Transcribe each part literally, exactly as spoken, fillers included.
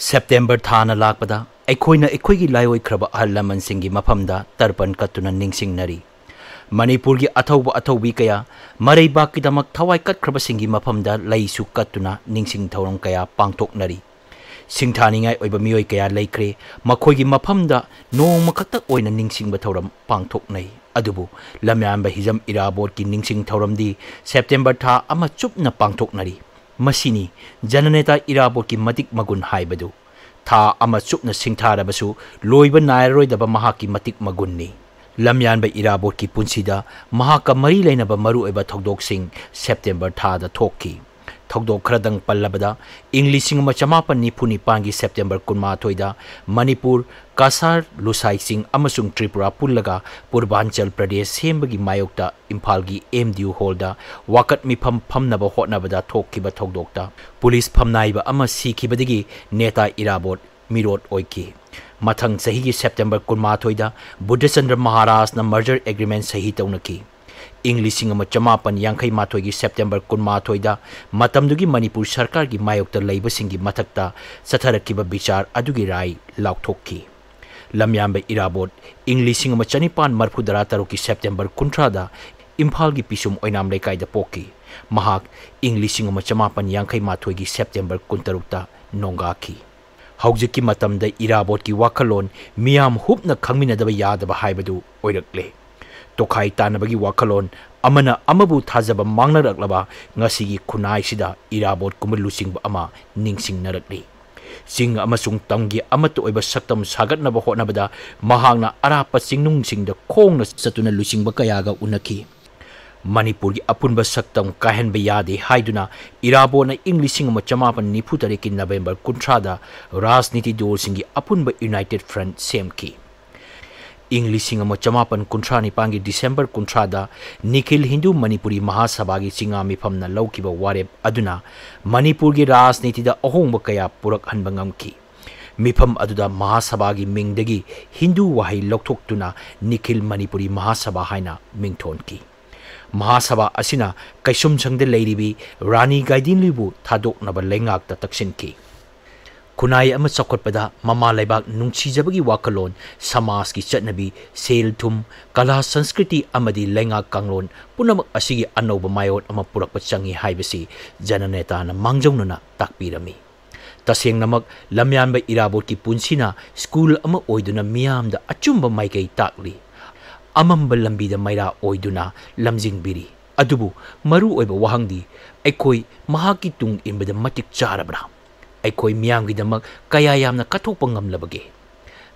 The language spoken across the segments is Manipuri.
ꯁꯦꯞꯇꯦꯝꯕꯔ ꯊꯥꯅ ꯂꯥꯛꯄꯗ ꯑꯩꯈꯣꯏꯅ ꯑꯩꯈꯣꯏꯒꯤ ꯂꯥꯏꯑꯣꯏꯈ꯭ꯔꯕ ꯑꯍꯜ ꯂꯃꯟꯁꯤꯡꯒꯤ ꯃꯐꯝꯗ ꯇꯔꯄꯟ ꯀꯠꯇꯨꯅ ꯅꯤꯡꯁꯤꯡꯅꯔꯤ꯫ ꯃꯅꯤꯄꯨꯔꯒꯤ ꯑꯊꯧꯕ ꯑꯊꯧꯕꯤ ꯀꯌꯥ ꯃꯔꯩꯕꯥꯛꯀꯤꯗꯃꯛ ꯊꯋꯥꯏ ꯀꯠꯈ꯭ꯔꯕꯁꯤꯡꯒꯤ ꯃꯐꯝꯗ ꯂꯩꯁꯨ ꯀꯠꯇꯨꯅ ꯅꯤꯡꯁꯤꯡ ꯊꯧꯔꯝ ꯀꯌꯥ ꯄꯥꯡꯊꯣꯛꯅꯔꯤ꯫ ꯁꯤꯡꯊꯥꯅꯤꯡꯉꯥꯏ ꯑꯣꯏꯕ ꯃꯤꯑꯣꯏ ꯀꯌꯥ ꯂꯩꯈ꯭ꯔꯦ, ꯃꯈꯣꯏꯒꯤ ꯃꯐꯝꯗ ꯅꯣꯡꯃ ꯈꯛꯇ ꯑꯣꯏꯅ ꯅꯤꯡꯁꯤꯡꯕ ꯊꯧꯔꯝ ꯄꯥꯡꯊꯣꯛꯅꯩ꯫ ꯑꯗꯨꯕꯨ ꯂꯝꯌꯥꯟꯕ ꯍꯤꯖꯝ ꯏꯔꯥꯕꯣꯠꯀꯤ ꯅꯤꯡꯁꯤꯡ ꯊꯧꯔꯝꯗꯤ ꯁꯦꯞꯇꯦꯝꯕꯔ ꯊꯥ ꯑꯃ ꯆꯨꯞꯅ ꯄꯥꯡꯊꯣꯛꯅꯔꯤ꯫ ꯃꯁꯤꯅꯤ ꯖꯅꯅꯦꯇꯥ ꯏꯔꯥꯕꯣꯠꯀꯤ ꯃꯇꯤꯛ ꯃꯒꯨꯟ ꯍꯥꯏꯕꯗꯨ꯫ ꯊꯥ ꯑꯃ ꯆꯨꯞꯅ ꯁꯤꯡꯊꯥꯔꯕꯁꯨ ꯂꯣꯏꯕ ꯅꯥꯏꯔꯔꯣꯏꯗꯕ ꯃꯍꯥꯛꯀꯤ ꯃꯇꯤꯛ ꯃꯒꯨꯟꯅꯤ꯫ ꯂꯝꯌꯥꯟꯕ ꯏꯔꯥꯕꯣꯠꯀꯤ ꯄꯨꯟꯁꯤꯗ ꯃꯍꯥꯛꯀ ꯃꯔꯤ ꯂꯩꯅꯕ ꯃꯔꯨꯑꯣꯏꯕ ꯊꯧꯗꯣꯛꯁꯤꯡ ꯁꯦꯞꯇꯦꯝꯕꯔ ꯊꯥꯗ ꯊꯣꯛꯈꯤ꯫ ꯊꯧꯗꯣꯛ ꯈꯔꯗꯪ ꯄꯜꯂꯕꯗ, ꯏꯪ ꯂꯤꯁꯤꯡ ꯑꯃ ꯆꯃꯥꯄꯟ ꯅꯤꯐꯨ ꯅꯤꯄꯥꯟꯒꯤ ꯁꯦꯞꯇꯦꯝꯕꯔ ꯀꯨꯟꯃꯥꯊꯣꯏꯗ ꯃꯅꯤꯄꯨꯔ, ꯀꯁꯥꯔ, ꯂꯨꯁꯥꯏꯁꯤꯡ ꯑꯃꯁꯨꯡ ꯇ꯭ꯔꯤꯄꯨꯔꯥ ꯄꯨꯜꯂꯒ ꯄꯨꯔꯕꯥꯟꯆꯜ ꯄ꯭ꯔꯗꯦꯁ ꯁꯦꯝꯕꯒꯤ ꯃꯥꯌꯣꯛꯇ ꯏꯝꯐꯥꯜꯒꯤ ꯑꯦꯝ ꯗꯤ ꯌꯨ ꯍꯣꯜꯗ ꯋꯥꯀꯠ ꯃꯤꯐꯝ ꯐꯝꯅꯕ ꯍꯣꯠꯅꯕꯗ ꯊꯣꯛꯈꯤꯕ ꯊꯧꯗꯣꯛꯇ ꯄꯨꯂꯤꯁ ꯐꯝꯅꯥꯏꯕ ꯑꯃ ꯁꯤꯈꯤꯕꯗꯒꯤ ꯅꯦꯇꯥ ꯏꯔꯥꯕꯣꯠ ꯃꯤꯔꯣꯠ ꯑꯣꯏꯈꯤ꯫ ꯃꯊꯪ ꯆꯍꯤꯒꯤ ꯁꯦꯞꯇꯦꯝꯕꯔ ꯀꯨꯟꯃꯥꯊꯣꯏꯗ ꯕꯨꯙꯆꯟꯗ꯭ꯔ ꯃꯍꯥꯔꯥꯖꯅ merger agreement ꯁꯍꯤ ꯇꯧꯅꯈꯤ꯫ ꯏꯪ ꯂꯤꯁꯤꯡ ꯑꯃ ꯆꯃꯥꯄꯟ ꯌꯥꯡꯈꯩ ꯃꯥꯊꯣꯏꯒꯤ ꯁꯦꯞꯇꯦꯝꯕꯔ ꯀꯨꯟꯃꯥꯊꯣꯏꯗ ꯃꯇꯝꯗꯨꯒꯤ ꯃꯅꯤꯄꯨꯔ ꯁꯔꯀꯥꯔꯒꯤ ꯃꯥꯌꯣꯛꯇ ꯂꯩꯕꯁꯤꯡꯒꯤ ꯃꯊꯛꯇ ꯆꯠꯊꯔꯛꯈꯤꯕ ꯕꯤꯆꯥꯔ ꯑꯗꯨꯒꯤ ꯔꯥꯏ ꯂꯥꯎꯊꯣꯛꯈꯤ꯫ ꯂꯝꯌꯥꯟꯕ ꯏꯔꯥꯕꯣꯠ ꯏꯪ ꯂꯤꯁꯤꯡ ꯑꯃ ꯆꯅꯤꯄꯥꯟ ꯃꯔꯤꯐꯨꯇꯔꯥ ꯇꯔꯨꯛꯀꯤ ꯁꯦꯞꯇꯦꯝꯕꯔ ꯀꯨꯟꯊ꯭ꯔꯥꯗ ꯏꯝꯐꯥꯜꯒꯤ ꯄꯤꯁꯨꯝ ꯑꯣꯏꯅꯥꯝ ꯂꯩꯀꯥꯏꯗ ꯄꯣꯛꯈꯤ꯫ ꯃꯍꯥꯛ ꯏꯪ ꯂꯤꯁꯤꯡ ꯑꯃ ꯆꯃꯥꯄꯟ ꯌꯥꯡꯈꯩ ꯃꯥꯊꯣꯏꯒꯤ ꯁꯦꯞꯇꯦꯝꯕꯔ ꯀꯨꯟꯇꯔꯨꯛꯇ ꯅꯣꯡꯒꯥꯈꯤ꯫ ꯍꯧꯖꯤꯛꯀꯤ ꯃꯇꯝꯗ ꯏꯔꯥꯕꯣꯠꯀꯤ ꯋꯥꯈꯜꯂꯣꯟ ꯃꯤꯌꯥꯝ ꯍꯨꯞꯅ ꯈꯪꯃꯤꯟꯅꯗꯕ ꯌꯥꯗꯕ ꯍꯥꯏꯕꯗꯨ ꯑꯣꯏꯔꯛꯂꯦ꯫ ꯇꯣꯈꯥꯏ ꯇꯥꯅꯕꯒꯤ ꯋꯥꯈꯜꯂꯣꯟ, ꯑꯃꯅ ꯑꯃꯕꯨ ꯊꯥꯖꯕ ꯃꯥꯡꯅꯔꯛꯂꯕ ꯉꯁꯤꯒꯤ ꯈꯨꯟꯅꯥꯏꯁꯤꯗ ꯏꯔꯥꯕꯣꯠꯀꯨꯝꯕ ꯂꯨꯆꯤꯡꯕ ꯑꯃ ꯅꯤꯡꯁꯤꯡꯅꯔꯛꯂꯤ꯫ ꯆꯤꯡ ꯑꯃꯁꯨꯡ ꯇꯝꯒꯤ ꯑꯃꯠꯇ ꯑꯣꯏꯕ ꯁꯛꯇꯝ ꯁꯥꯒꯠꯅꯕ ꯍꯣꯠꯅꯕꯗ ꯃꯍꯥꯛꯅ ꯑꯔꯥꯞꯄ ꯆꯤꯡꯅꯨꯡꯁꯤꯡꯗ ꯈꯣꯡꯅ ꯆꯠꯇꯨꯅ ꯂꯨꯆꯤꯡꯕ ꯀꯌꯥꯒ ꯎꯅꯈꯤ꯫ ꯃꯅꯤꯄꯨꯔꯒꯤ ꯑꯄꯨꯟꯕ ꯁꯛꯇꯝ ꯀꯥꯏꯍꯟꯕ ꯌꯥꯗꯦ ꯍꯥꯏꯗꯨꯅ ꯏꯔꯥꯕꯣꯠꯅ ꯏꯪ ꯂꯤꯁꯤꯡ ꯑꯃ ꯆꯃꯥꯄꯟ ꯅꯤꯐꯨ ꯇꯔꯦꯠꯀꯤ ꯅꯕꯦꯝꯕꯔ ꯀꯨꯟꯊ꯭ꯔꯥꯗ ꯔꯥꯖꯅꯤꯇꯤ ꯗꯣꯜꯁꯤꯡꯒꯤ ꯑꯄꯨꯟꯕ United Front ꯁꯦꯝꯈꯤ꯫ ꯏꯪ ꯂꯤꯁꯤꯡ ꯑꯃ ꯆꯃꯥꯄꯟ ꯀꯨꯟꯊ꯭ꯔꯥ ꯅꯤꯄꯥꯟꯒꯤ ꯗꯤꯁꯦꯝꯕꯔ ꯀꯨꯟꯊ꯭ꯔꯥꯗ ꯅꯤꯈꯤꯜ ꯍꯤꯟꯗꯨ ꯃꯅꯤꯄꯨꯔꯤ ꯃꯍꯥꯁꯚꯥꯒꯤ ꯆꯤꯉꯥ ꯃꯤꯐꯝꯅ ꯂꯧꯈꯤꯕ ꯋꯥꯔꯦꯞ ꯑꯗꯨꯅ ꯃꯅꯤꯄꯨꯔꯒꯤ ꯔꯥꯖꯅꯤꯇꯤꯗ ꯑꯍꯣꯡꯕ ꯀꯌꯥ ꯄꯨꯔꯛꯍꯟꯕ ꯉꯝꯈꯤ꯫ ꯃꯤꯐꯝ ꯑꯗꯨꯗ ꯃꯍꯥꯁꯚꯥꯒꯤ ꯃꯤꯡꯗꯒꯤ ꯍꯤꯟꯗꯨ ꯋꯥꯍꯩ ꯂꯧꯊꯣꯛꯇꯨꯅ ꯅꯤꯈꯤꯜ ꯃꯅꯤꯄꯨꯔꯤ ꯃꯍꯥꯁꯚꯥ ꯍꯥꯏꯅ ꯃꯤꯡꯊꯣꯟꯈꯤ꯫ ꯃꯍꯥꯁꯚꯥ ꯑꯁꯤꯅ ꯀꯩꯁꯨꯝꯁꯪꯗ ꯂꯩꯔꯤꯕꯤ ꯔꯥꯅꯤ ꯒꯥꯏꯗꯤꯟꯂꯤꯕꯨ ꯊꯥꯗꯣꯛꯅꯕ ꯂꯩꯉꯥꯛꯇ ꯇꯛꯁꯤꯟꯈꯤ꯫ ꯈꯨꯟꯅꯥꯏ ꯑꯃ ꯆꯥꯎꯈꯠꯄꯗ ꯃꯃꯥ ꯂꯩꯕꯥꯛ ꯅꯨꯡꯁꯤꯖꯕꯒꯤ ꯋꯥꯈꯜꯂꯣꯟ, ꯁꯃꯥꯖꯀꯤ ꯆꯠꯅꯕꯤ, ꯁꯦꯜ ꯊꯨꯝ, ꯀꯂꯥ ꯁꯪꯁꯀ꯭ꯔꯤꯇꯤ ꯑꯃꯗꯤ ꯂꯩꯉꯥꯛ ꯀꯥꯡꯂꯣꯟ ꯄꯨꯝꯅꯃꯛ ꯑꯁꯤꯒꯤ ꯑꯅꯧꯕ ꯃꯥꯏꯑꯣꯟ ꯑꯃ ꯄꯨꯔꯛꯄ ꯆꯪꯏ ꯍꯥꯏꯕꯁꯤ ꯖꯅꯅꯦꯇꯥꯅ ꯃꯥꯡꯖꯧꯅꯅ ꯇꯥꯛꯄꯤꯔꯝꯃꯤ꯫ ꯇꯁꯦꯡꯅꯃꯛ ꯂꯝꯌꯥꯟꯕ ꯏꯔꯥꯕꯣꯠꯀꯤ ꯄꯨꯟꯁꯤꯅ ꯁ꯭ꯀꯨꯜ ꯑꯃ ꯑꯣꯏꯗꯨꯅ ꯃꯤꯌꯥꯝꯗ ꯑꯆꯨꯝꯕ ꯃꯥꯏꯀꯩ ꯇꯥꯛꯂꯤ꯫ ꯑꯃꯝꯕ ꯂꯝꯕꯤꯗ ꯃꯩꯔꯥ ꯑꯣꯏꯗꯨꯅ ꯂꯝꯖꯤꯡꯕꯤꯔꯤ꯫ ꯑꯗꯨꯕꯨ ꯃꯔꯨ ꯑꯣꯏꯕ ꯋꯥꯍꯪꯗꯤ, ꯑꯩꯈꯣꯏ ꯃꯍꯥꯛꯀꯤ ꯇꯨꯡ ꯏꯟꯕꯗ ꯃꯇꯤꯛ ꯆꯥꯔꯕ꯭ꯔꯥ? ꯑꯩꯈꯣꯏ ꯃꯤꯌꯥꯝꯒꯤꯗꯃꯛ ꯀꯌꯥ ꯌꯥꯝꯅ ꯀꯠꯊꯣꯛꯄ ꯉꯝꯂꯕꯒꯦ?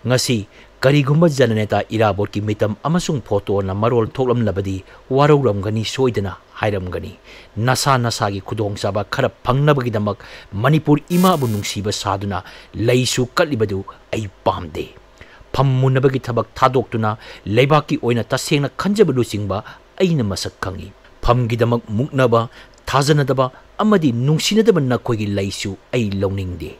ꯉꯁꯤ ꯀꯔꯤꯒꯨꯝꯕ ꯖꯅꯅꯦꯇꯥ ꯏꯔꯥꯕꯣꯠꯀꯤ ꯃꯤꯇꯝ ꯑꯃꯁꯨꯡ ꯐꯣꯇꯣꯅ ꯃꯔꯣꯜ ꯊꯣꯛꯂꯝꯂꯕꯗꯤ ꯋꯥꯔꯧꯔꯝꯒꯅꯤ, ꯁꯣꯏꯗꯅ ꯍꯥꯏꯔꯝꯒꯅꯤ꯫ ꯅꯁꯥ ꯅꯁꯥꯒꯤ ꯈꯨꯗꯣꯡꯆꯥꯕ ꯈꯔ ꯐꯪꯅꯕꯒꯤꯗꯃꯛ ꯃꯅꯤꯄꯨꯔ ꯏꯃꯥꯕꯨ ꯅꯨꯡꯁꯤꯕ ꯁꯥꯗꯨꯅ ꯂꯩꯁꯨ ꯀꯠꯂꯤꯕꯗꯨ ꯑꯩ ꯄꯥꯝꯗꯦ꯫ ꯐꯝ ꯃꯨꯟꯅꯕꯒꯤ ꯊꯕꯛ ꯊꯥꯗꯣꯛꯇꯨꯅ ꯂꯩꯕꯥꯛꯀꯤ ꯑꯣꯏꯅ ꯇꯁꯦꯡꯅ ꯈꯟꯖꯕ ꯂꯨꯆꯤꯡꯕ ꯑꯩꯅ ꯃꯁꯛ ꯈꯪꯏ꯫ ꯐꯝꯒꯤꯗꯃꯛ ꯃꯨꯛꯅꯕ, ꯊꯥꯖꯅꯗꯕ ꯑꯃꯗꯤ ꯅꯨꯡꯁꯤꯅꯗꯕ ꯅꯈꯣꯏꯒꯤ ꯂꯩꯁꯨ ꯑꯩ ꯂꯧꯅꯤꯡꯗꯦ꯫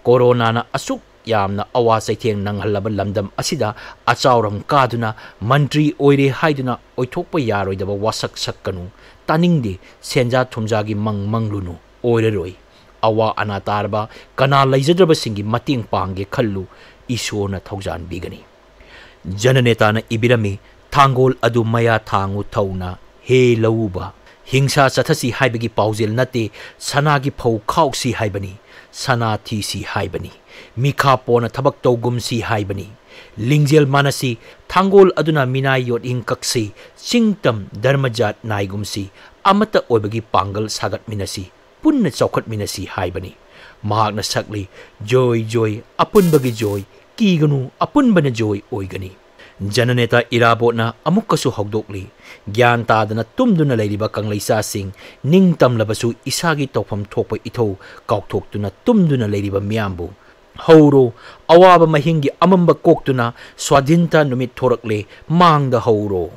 ꯀꯣꯔꯣꯅꯥꯅ ꯑꯁꯨꯛ ꯌꯥꯝꯅ ꯑꯋꯥ ꯆꯩꯊꯦꯡ ꯅꯪꯍꯜꯂꯕ ꯂꯝꯗꯝ ꯑꯁꯤꯗ ꯑꯆꯥꯎꯔꯝ ꯀꯥꯗꯨꯅ ꯃꯟꯇ꯭ꯔꯤ ꯑꯣꯏꯔꯦ ꯍꯥꯏꯗꯨꯅ ꯑꯣꯏꯊꯣꯛꯄ ꯌꯥꯔꯣꯏꯗꯕ ꯋꯥꯁꯛ ꯁꯛꯀꯅꯨ꯫ ꯇꯥꯅꯤꯡꯗꯦ, ꯁꯦꯟꯖꯥ ꯊꯨꯝꯖꯥꯒꯤ ꯃꯪ ꯃꯪꯂꯨꯅꯨ꯫ ꯑꯣꯏꯔꯔꯣꯏ꯫ ꯑꯋꯥ ꯑꯅꯥ ꯇꯥꯔꯕ ꯀꯅꯥ ꯂꯩꯖꯗ꯭ꯔꯕꯁꯤꯡꯒꯤ ꯃꯇꯦꯡ ꯄꯥꯡꯒꯦ ꯈꯜꯂꯨ, ꯏꯁꯣꯔꯅ ꯊꯧꯖꯥꯟ ꯄꯤꯒꯅꯤ꯫ ꯖꯅꯅꯦꯇꯥꯅ ꯏꯕꯤꯔꯝꯃꯤ, ꯊꯥꯡꯒꯣꯜ ꯑꯗꯨ ꯃꯌꯥ ꯊꯥꯡꯉꯨ ꯊꯧꯅ, ꯍꯦ ꯂꯧꯎꯕ꯫ ꯍꯤꯡꯁꯥ ꯆꯠꯊꯁꯤ ꯍꯥꯏꯕꯒꯤ ꯄꯥꯎꯖꯦꯜ ꯅꯠꯇꯦ, ꯁꯅꯥꯒꯤ ꯐꯧ ꯈꯥꯎꯁꯤ ꯍꯥꯏꯕꯅꯤ, ꯁꯅꯥ ꯊꯤꯁꯤ ꯍꯥꯏꯕꯅꯤ, ꯃꯤꯈꯥ ꯄꯣꯟꯅ ꯊꯕꯛ ꯇꯧꯒꯨꯝꯁꯤ ꯍꯥꯏꯕꯅꯤ꯫ ꯂꯤꯡꯖꯦꯜ ꯃꯥꯟꯅꯁꯤ, ꯊꯥꯡꯒꯣꯜ ꯑꯗꯨꯅ ꯃꯤꯅꯥꯏ ꯌꯣꯠꯍꯤꯡ ꯀꯛꯁꯤ, ꯆꯤꯡ ꯇꯝ ꯙꯔꯃ ꯖꯥꯠ ꯅꯥꯏꯒꯨꯝꯁꯤ, ꯑꯃꯠꯇ ꯑꯣꯏꯕꯒꯤ ꯄꯥꯡꯒꯜ ꯁꯥꯒꯠꯃꯤꯟꯅꯁꯤ, ꯄꯨꯟꯅ ꯆꯥꯎꯈꯠꯃꯤꯟꯅꯁꯤ ꯍꯥꯏꯕꯅꯤ꯫ ꯃꯍꯥꯛꯅ ꯁꯛꯂꯤ, ꯖꯣꯏ ꯖꯣꯏ, ꯑꯄꯨꯟꯕꯒꯤ ꯖꯣꯏ, ꯀꯤꯒꯅꯨ, ꯑꯄꯨꯟꯕꯅ ꯖꯣꯏ ꯑꯣꯏꯒꯅꯤ꯫ ꯖꯅꯅꯦꯇꯥ ꯏꯔꯥꯕꯣꯠꯅ ꯑꯃꯨꯛꯀꯁꯨ ꯍꯧꯗꯣꯛꯂꯤ, ꯒ꯭ꯌꯥꯟ ꯇꯥꯗꯅ ꯇꯨꯝꯗꯨꯅ ꯂꯩꯔꯤꯕ ꯀꯪꯂꯩꯆꯥꯁꯤꯡ, ꯅꯤꯡꯇꯝꯂꯕꯁꯨ ꯏꯁꯥꯒꯤ ꯇꯧꯐꯝ ꯊꯣꯛꯄ ꯏꯊꯧ ꯀꯥꯎꯊꯣꯛꯇꯨꯅ ꯇꯨꯝꯗꯨꯅ ꯂꯩꯔꯤꯕ ꯃꯤꯌꯥꯝꯕꯨ ꯍꯧꯔꯣ, ꯑꯋꯥꯕ ꯃꯍꯤꯡꯒꯤ ꯑꯃꯝꯕ ꯀꯣꯛꯇꯨꯅ ꯁ꯭ꯋꯥꯙꯤꯟꯇꯥ ꯅꯨꯃꯤꯠ ꯊꯣꯔꯛꯂꯦ, ꯃꯥꯡꯗ ꯍꯧꯔꯣ꯫